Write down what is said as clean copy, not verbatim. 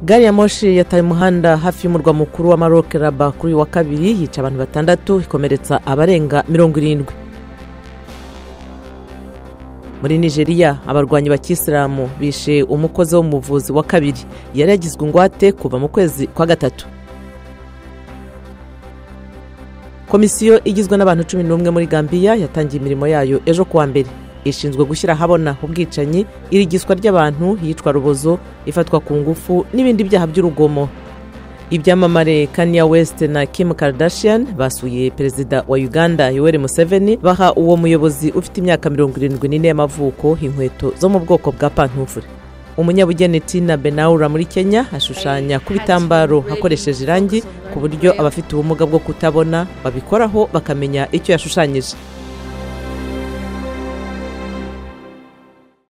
Gari ya moshi yataye umuhanda hafi y'umurwa mukuru wa Maroc, Rabat, kuri uyu wa kabiri, yica abantu 6, ikomeretsa abarenga 70. Muri Nigeria, abarwanyi ba Kisilamu bishe umukozi wo mu buvuzi wa kabiri yari yagizwe ingwate kuva mu kwezi kwa gatatu. Komisiyo igizwe n'abantu 11 muri Gambia yatangiye imirimo yayo ejo kuwa mbere. Ishinzwe gushyira ahabona ubwicanyi, irigiswa ry'abantu, yicwa rubozo, ifatwa ku ngufu n'ibindi byaha by'urugomo. Ibyamamare Kanye West na Kim Kardashian basuye perezida wa Uganda Yoweri Museveni, baha uwo muyobozi ufite imyaka 74 y'amavuko inkweto zo mu bwoko bwa pantufure. Umunyabugeni Tina Benaura muri Kenya ashushanya ku bitambaro akoresheje irangi, ku buryo abafite ubumuga bwo kutabona babikoraho bakamenya icyo yashushanyije.